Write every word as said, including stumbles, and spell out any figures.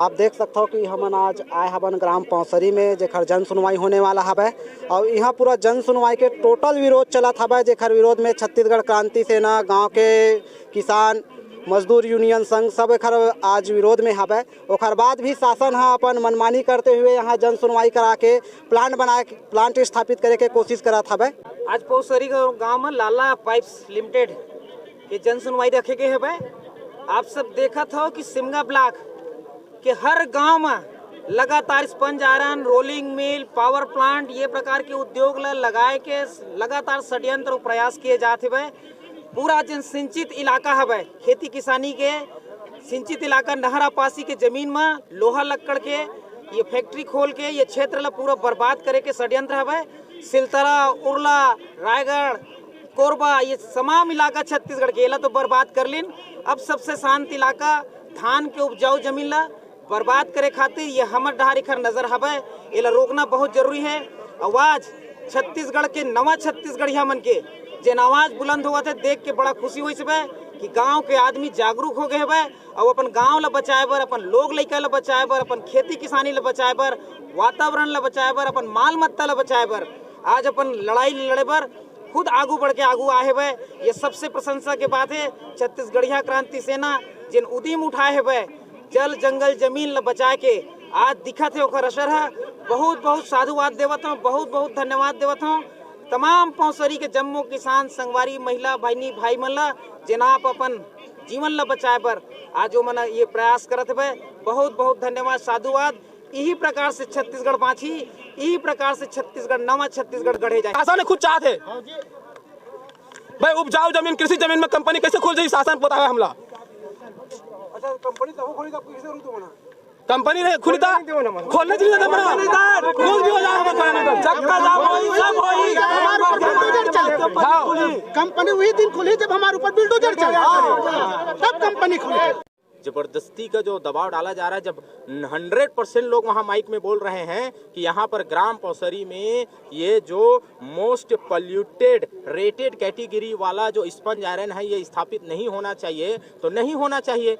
आप देख सकथव कि हमन आज आए हवन ग्राम पौसरी में, जेकर जन सुनवाई होने वाला हवय। अउ इहाँ पूरा जन सुनवाई के टोटल विरोध चलत हवय, जेकर विरोध में छत्तीसगढ़ क्रांति सेना, गांव के किसान, मजदूर यूनियन संघ, सब एकर आज विरोध में हवय। ओकर बाद भी शासन ह अपन मनमानी करते हुए यहाँ जन सुनवाई करा के प्लांट बनाए, प्लांट स्थापित करे के कोशिश करत हवय। आज पौसरी गांव में लाला पाइप्स लिमिटेड के जन सुनवाई रखे गए हवय। आप सब देखत हो कि सिमगा ब्लॉक के हर गांव में लगातार sponge iron, rolling mill, power plant, ये प्रकार के उद्योग ल लगाए के लगातार षड्यंत्र अउ प्रयास किए जात हवय। पूरा जेन सिंचित इलाका हवय, खेती किसानी के सिंचित इलाका, नहर आपासी के जमीन म लोहा लक्कड़ के ये फैक्ट्री खोल के ये क्षेत्र ल पूरा बर्बाद करे के षड्यंत्र हवय। सिलतरा, उरला, रायगढ़, कोरबा, ये तमाम इलाका छत्तीसगढ़ के, एला तो बर्बाद कर लिन। अब सबसे शांत इलाका, धान के उपजाऊ जमीन ला बर्बाद करे खातिर ये हमर डहार एखर नजर हवय, एला रोकना बहुत जरूरी है। आवाज छत्तीसगढ़ के नवा छत्तीसगढ़िया मन के जेन आवाज बुलंद होवत है, देख के बड़ा खुशी होइस हवय कि गांव के आदमी जागरूक हो गए हवय अउ अपन गांव ला बचाए बर, अपन लोग लइका ला बचाए बर, अपन खेती किसानी ला बचाए बर, वातावरण ला बचाए बर, अपन माल मत्ता ला बचाए बर, आज अपन लड़ाई लड़े बर खुद आगू बढ़ के आगू आए हवय। ये सबसे प्रशंसा के बात है। छत्तीसगढ़िया क्रांति सेना जेन उदीम उठाए हवय, जल जंगल जमीन ल बचाए के, आज दिखत हे ओकर असर ह। बहुत बहुत साधुवाद देवत हूँ, बहुत बहुत धन्यवाद देवत हूँ तमाम पौसरी के जम्मो किसान संगवारी, महिला बहिनी भाई मन ल, जेन आप अपन जीवन ल बचाए बर आज ओमन ये प्रयास करत हवय। बहुत बहुत धन्यवाद, साधुवाद। इही प्रकार से छत्तीसगढ़ बाँचही, इही प्रकार से छत्तीसगढ़, नवा छत्तीसगढ़ गढ़े जाए। शासन खुद चाहत हे भाई, उपजाऊ जमीन, कृषि जमीन में कंपनी कैसे खोल जाही? शासन बतावे हमला। अच्छा, कंपनी तब खोली, तब किसे रूम तो बना? कंपनी नहीं खुली था, खोलने के लिए तो बना। कुछ भी हो जाए, हमारे खाने में। चक्का जाम होई, सब होई। हमारे ऊपर बिल्डोजर चले। हाँ। कंपनी वही दिन खुली जब हमारे ऊपर बिल्डोजर चले, तब कंपनी खुली। जबरदस्ती का जो दबाव डाला जा रहा है, जब हंड्रेड परसेंट लोग वहाँ माइक में बोल रहे हैं कि यहाँ पर ग्राम पौसरी में ये जो मोस्ट पॉल्यूटेड रेटेड कैटेगरी वाला जो स्पंज आयरन है, ये स्थापित नहीं होना चाहिए, तो नहीं होना चाहिए।